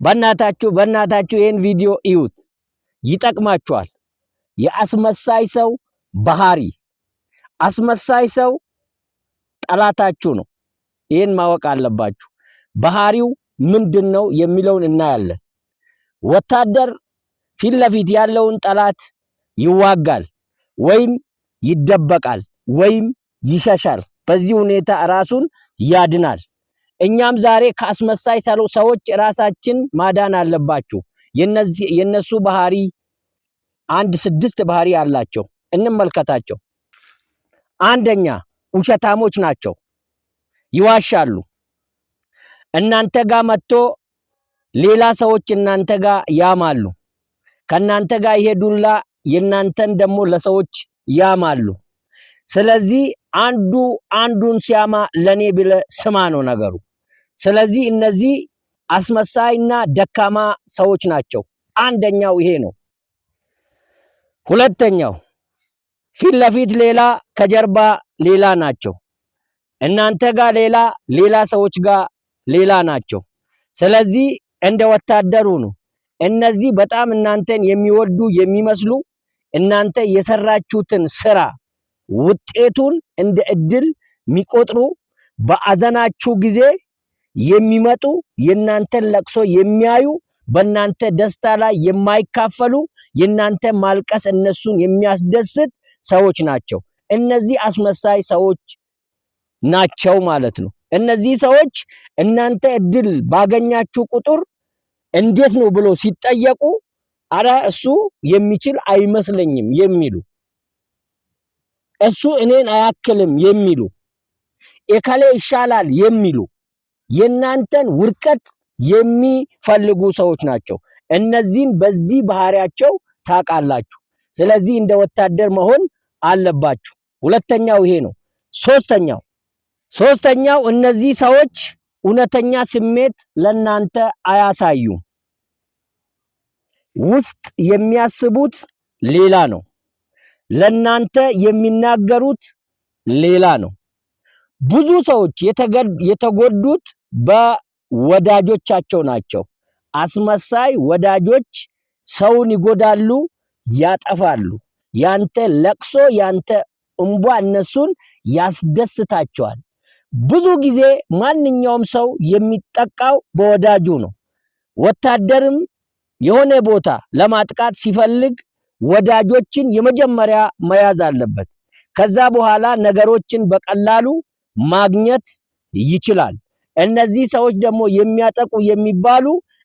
በእናታችሁ በእናታችሁ ይህን ቪዲዮ እዩት፣ ይጠቅማችኋል። የአስመሳይ ሰው ባህሪ፣ አስመሳይ ሰው ጠላታችሁ ነው። ይህን ማወቅ አለባችሁ። ባህሪው ምንድን ነው የሚለውን እናያለን። ወታደር ፊት ለፊት ያለውን ጠላት ይዋጋል ወይም ይደበቃል ወይም ይሸሻል። በዚህ ሁኔታ ራሱን ያድናል። እኛም ዛሬ ከአስመሳይ ሰዎች ራሳችን ማዳን አለባችሁ። የነሱ ባህሪ አንድ ስድስት ባህሪ አላቸው፣ እንመልከታቸው። አንደኛ፣ ውሸታሞች ናቸው፣ ይዋሻሉ። እናንተ ጋር መጥቶ ሌላ ሰዎች እናንተ ጋር ያማሉ። ከእናንተ ጋር ይሄዱላ የእናንተን ደግሞ ለሰዎች ያማሉ። ስለዚህ አንዱ አንዱን ሲያማ ለኔ ብለ ስማ ነው ነገሩ። ስለዚህ እነዚህ አስመሳይና ደካማ ሰዎች ናቸው። አንደኛው ይሄ ነው። ሁለተኛው፣ ፊት ለፊት ሌላ ከጀርባ ሌላ ናቸው። እናንተ ጋር ሌላ፣ ሌላ ሰዎች ጋር ሌላ ናቸው። ስለዚህ እንደ ወታደሩ ነው። እነዚህ በጣም እናንተን የሚወዱ የሚመስሉ፣ እናንተ የሰራችሁትን ስራ ውጤቱን እንደ እድል የሚቆጥሩ፣ በአዘናችሁ ጊዜ የሚመጡ፣ የእናንተን ለቅሶ የሚያዩ፣ በእናንተ ደስታ ላይ የማይካፈሉ፣ የእናንተ ማልቀስ እነሱን የሚያስደስት ሰዎች ናቸው። እነዚህ አስመሳይ ሰዎች ናቸው ማለት ነው። እነዚህ ሰዎች እናንተ እድል ባገኛችሁ ቁጥር እንዴት ነው ብሎ ሲጠየቁ አረ እሱ የሚችል አይመስለኝም የሚሉ፣ እሱ እኔን አያክልም የሚሉ፣ እከሌ ይሻላል የሚሉ፣ የእናንተን ውድቀት የሚፈልጉ ሰዎች ናቸው። እነዚህን በዚህ ባህሪያቸው ታውቃላችሁ። ስለዚህ እንደ ወታደር መሆን አለባችሁ። ሁለተኛው ይሄ ነው። ሶስተኛው፣ እነዚህ ሰዎች እውነተኛ ስሜት ለናንተ አያሳዩም። ውስጥ የሚያስቡት ሌላ ነው። ለናንተ የሚናገሩት ሌላ ነው። ብዙ ሰዎች የተጎዱት በወዳጆቻቸው ናቸው። አስመሳይ ወዳጆች ሰውን ይጎዳሉ፣ ያጠፋሉ። ያንተ ለቅሶ፣ ያንተ እንባ እነሱን ያስደስታቸዋል። ብዙ ጊዜ ማንኛውም ሰው የሚጠቃው በወዳጁ ነው። ወታደርም የሆነ ቦታ ለማጥቃት ሲፈልግ ወዳጆችን የመጀመሪያ መያዝ አለበት። ከዛ በኋላ ነገሮችን በቀላሉ ማግኘት ይችላል። እነዚህ ሰዎች ደግሞ የሚያጠቁ የሚባሉ